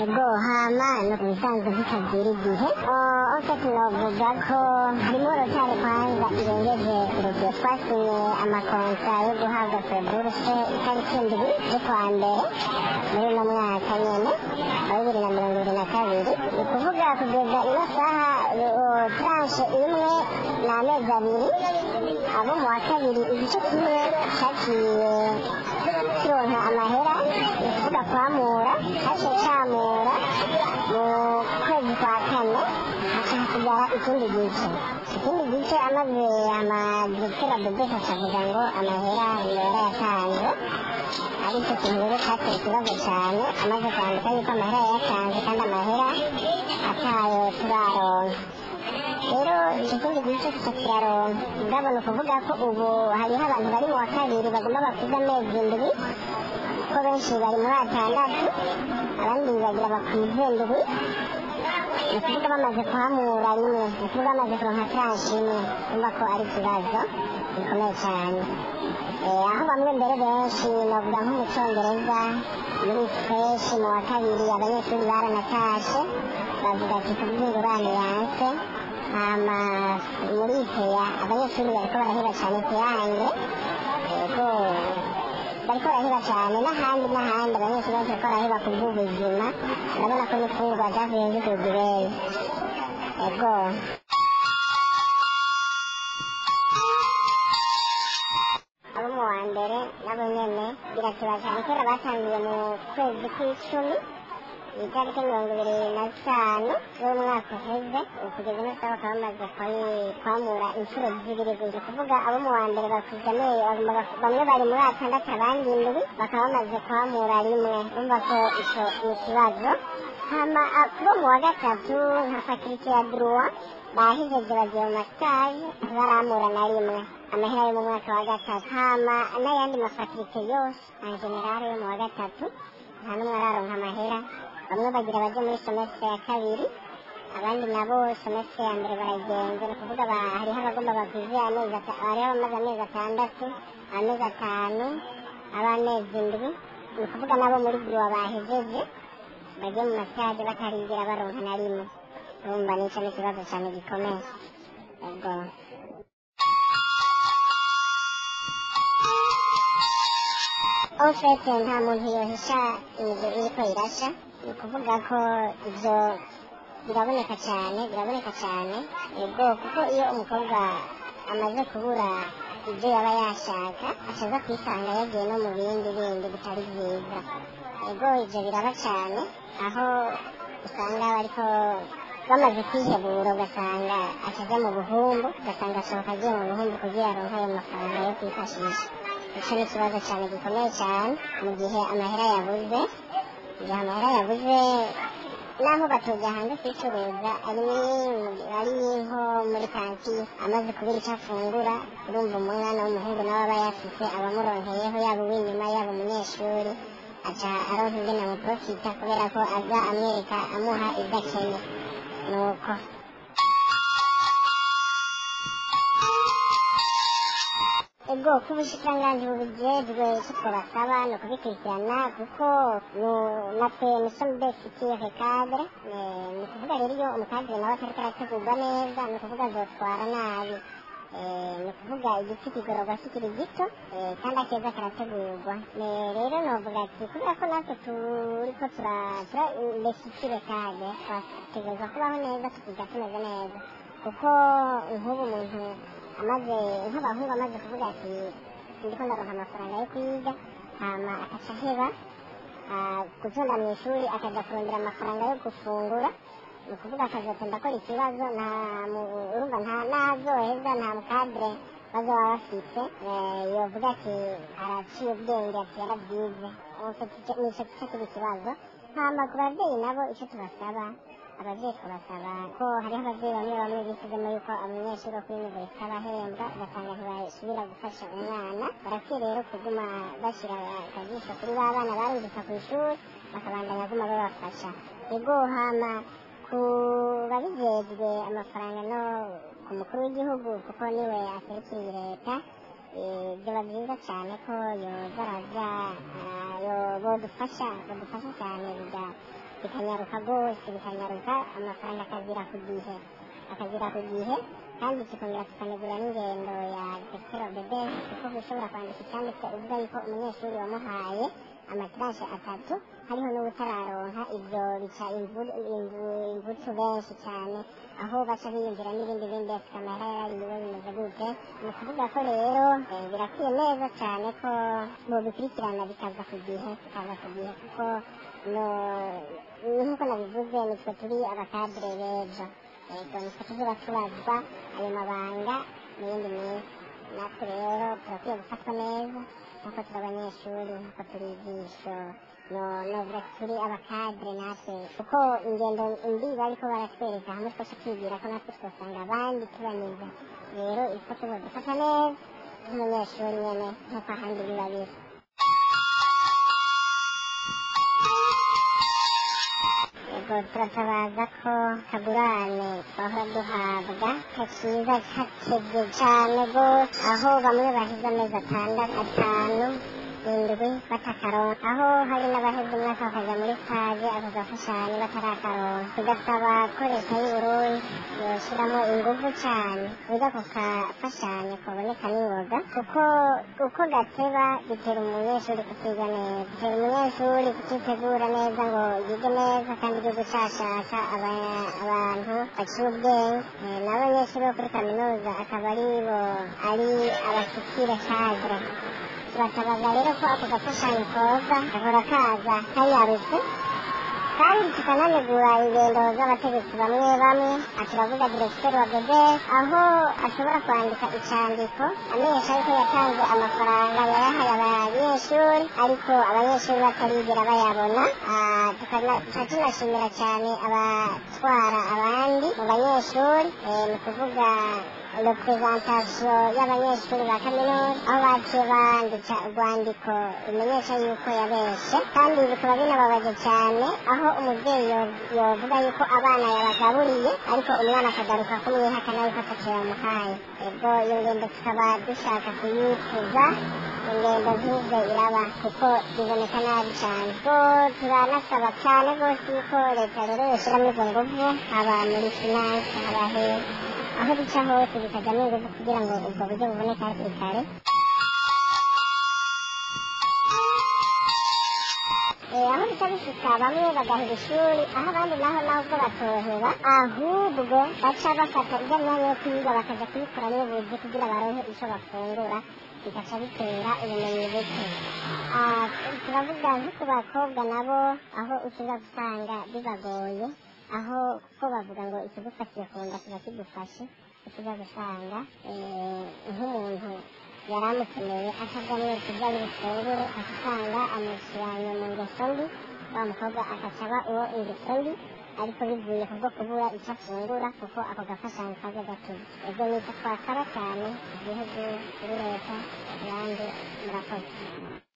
Ego hama no kubisanzwe zitagira igihe. En fait novuga ko harimo retard kwanza irengeje urugero. Twasinye amakontra yo guhabwa prêt-bourse itariki 7 z'ukwa mbere muri uno mwaka nyene wa 2022. Ni ukuvuga kugeza ino saha tranche imwe ni amezi 2, abo mu wa kabiri igice kimwe caciye kironka amahera, ni ukuvuga kwamura caciye camura mu kwezi kwa kane, haca hasigara ikindi gice. Ikindi gice amaze amadirekiteri adodesha akavuga ngo amahera yarayatanze, aricyo kintu rero cateye ikibazo cane, amaze kwandika yuko amahera yayatanze kandi amahera atayo turaronka. Rero icyo kindi gice kica kiraronka, mugabo ni ukuvuga ko ubu hariho abantu bari mu wa kabiri bagomba bakuze amezi 7, ko benshi bari muri 6, abandi bagira bakwize 7. Ni ukuvuga bamaze kuhamura rimwe, ni ukuvuga bamaze kuronka tranche imwe, urumva ko ari ikibazo gikomeye cyane. Aho bamwe mbere benshi navuga nko mu Congereza muri fresh mu wa kabiri abanyeshuri baranatashe bavuga ati kubw'ingurane yanse. Hama muri IPEA abanyeshuri bariko baraheba cane IPEA, yego bariko baraheba cane, n'ahandi n'ahandi abanyeshuri bariko baraheba kubw'ubuzima, urabona ko n'imfungurwa zavuye ziduga ibeyi. Yego. Abo mu wa mbere nabo nyene birateba cane kubera batangiye mu kwezi kw'icumi itariki 25 z'umwaka uheze, kugeza ino saha bakaba bamaze kwamura inshuro 2 gusa. Kuvuga abo mu wa mbere bakuze amezi, bamwe bari muri 6 abandi 7, bakaba bamaze kwamura rimwe, urumva ko ico ni ikibazo. Hama kubo mu wa gatatu nka faculté ya droit bahejeje bagiye mu mastage ntibaramura na rimwe amahera yo mu mwaka wa gatatu. Hama n'ayandi mafakulite yose en général yo mu wa gatatu nta n'umwe araronka amahera, bamwe bagira baje muri semestre ya kabiri, abandi nabo semestre ya mbere baragenze. Ni ukuvuga hariho abagomba bakuze amezi hariho abamaze amezi 6, amezi 5, ab'amezi 7. Ni ukuvuga nabo muri droit bahejeje bagiye mu mastage batarigera baronka na rimwe, urumva nico ni ikibazo cane gikomeye. Ego. En fait nta muntu yohisha inzu iriko irasha, ni ukuvuga ko ivyo biraboneka cane, biraboneka cane. Ego, kuko iyo umukobwa amaze kubura ibyo yaba yashaka acaza kwisanga yagiye no mu bindi bindi bitari vyiza. Ego, ivyo biraba cane, aho usanga bariko bamaze kwihebura, ugasanga acaja mu buhumbu, ugasanga asohoka agiye mu buhumbu kugira aronke ayo mafaranga yo kwifashisha. Ico ni ikibazo cane gikomeye cane mu gihe amahera yabuze, mu gihe amahera yabuze naho batoja hanze kwicuruza, ari nko muri kanti amaze kubura ico afungura, urumva umwana w'umuhungu nawe aba yafise abamuronkeyeho, yaba uw'inyuma yaba umunyeshuri, aca aronka ingene amuprofita kubera ko aza amwereka amuha ivyo akenye. Nuko ego ko ubushikiranganji bubijejwe ico twobasaba ni ukubikurikirana, kuko natwe nous sommes des futurs cadres. Ni ukuvuga rero iyo umukadre nawe atariko arategurwa neza, ni ukuvuga azotwara nabi. Ni ukuvuga igiti kigororwa kikiri gito, kandi akeza karategurwa. Rero novuga ati kubera ko natwe turiko tura les futurs cadres, twategerezwa kubaho neza, tukiga tumeze neza, kuko nk'ubu umuntu amaze nk'abahungu amaze kuvuga ati ndiko ndaronka amafaranga yo kwiga, hama akaca aheba gutonda mw'ishuri akaja kurondera amafaranga yo gufungura, ni ukuvuga akazotonda akora ikibazo, nta urumva nta nazoheza, nta mukadre bazoba bafise yovuga ati araciye ubwenge, ati yaravyize. Nico kica kiba ikibazo. Hama ku bavyeyi nabo ico tubasaba, abavyeyi twabasaba ko hariho abavyeyi bamwe bamwe bisizemo yuko abanyeshuri bo kuri universite abahembwa, ugasanga ntibasubira gufasha umwana. Barakwiye rero kuguma bashira akajisho kuri ba bana barungika kw'ishuri, bakabandanya guma babafasha. Ego, hama ku babijejwe amafaranga no ku mukuru w'igihugu, kuko niwe aserukira leta, vyoba vyiza cane ko yoza araza, bodufasha, bodufasha cane. Bikanyaruka rwose, bikanyaruka, amafaranga akazira ku gihe, akazira ku gihe. Kandi tukongera tukanegura n'ingendo ya directeur BBS, kuko ushobora kwandika icyanditse uvuga yuko umunyeshuri wamuhaye ama tranches atatu hariho n'ubutararonka. Ibyo bica imvutu benshi cyane, aho baca biyumvira n'ibindi bindi, ati amahera yarariwe, bimeze gute? Ni ukuvuga ko rero birakwiye neza cyane ko bobikurikirana bikaza ku gihe, bikaza ku gihe, kuko no nk'uko nabivuze, nitwe turi aba cadres b'ejo. Yego, nitwe tuzoba tubazwa ayo mabanga mu yindi minsi. Natwe rero turakwiye gufatwa neza nk'uko turi abanyeshuri, nk'uko turi ijisho, no novuga turi aba cadres natwe, kuko ingendo mbi bariko baratwereka hamwe twese twigira ko natwe twosanga abandi tubaniza. Rero ifo tubodufata neza nk'umunyeshuri nyene, nk'uko ahandi biba biri. Yego, turatabaza ko kagurane twahora duhabwa kakiza katevye cane gose, aho bamwe baheze amezi 6, 5, 7 batakaronka, aho hari n'abaheze umwaka bakaja muri stage ako gafashanyo batarakaronka. Tugasaba ko leta y'Uburundi yoshiramo inguvu cane kuburyo ako gafashanyo kaboneka n'ingoga, kuko uko gateba bitera umunyeshuri kutiga neza, bitera umunyeshuri kutitegura neza ngo yige neza. Kandi igihugu cashaka abantu baciye ubwenge, n'abanyeshuri bo kuri kaminuza akaba aribo ari abashikire cadre. Turatabaza rero ko ako gafashanyo koza gahora kaza kanyarutse. Kandi tukananegura ingendo z'abategetsi bamwe bamwe. Turavuga directeur wa BBS, aho ashobora kwandika icandiko amenyesha yuko yatanze amafaranga, yayahaye abanyeshuri, ariko abanyeshuri batarigera bayabona. Tuca tunashimira cyane abatwara abandi mu banyeshuri, ni ukuvuga représentation y'abanyeshuri ba kaminuza, aho baciye bandika urwandiko rumenyesha yuko yabeshe. Kandi bikaba binababaje cyane aho umubyeyi yovuga yuko abana yabagaburiye, ariko umwana akagaruka kumwihakana yuko ataco yamuhaye. Ego, iyo ngendo tukaba dushaka kuyituza, ingendo ntize iraba, kuko biboneka nabi cyane. Ko turanasaba cyane rwose yuko leta rero yoshyiramo izo nguvu, haba muri finance, haba hehe, aho bica hose bikajyamo ingufu kugira ngo ubwo buryo buboneke hakiri kare. Aho bica bishika bamwe bagahera ishuri, aho abandi naho ubwo batoheba, ahubwo baca bafata ijya myanya yo kwiga bakaja kuyikoramo ubuzi kugira baronke ico bafungura, bigaca bitera ubumenyi buke. Turavuga nko ku bakobwa nabo, aho ushobora gusanga bibagoye, aho kuko bavuga ngo ikigufatiye ku nda kiba kigufashe. Ushobora gusanga nk'umuntu yari amukeneye atavamwo ibyo ari bufungure, asanga amushyiranye mu ngeso mbi, wa mukobwa agaca aba uwo ingeso mbi, ariko bivuye kubwo kubura icyo afungura, kuko ako gafashanyo kaza gatuma. Ubwo nicyo twasaba cyane igihugu, kuri leta, abandi. Murakoze.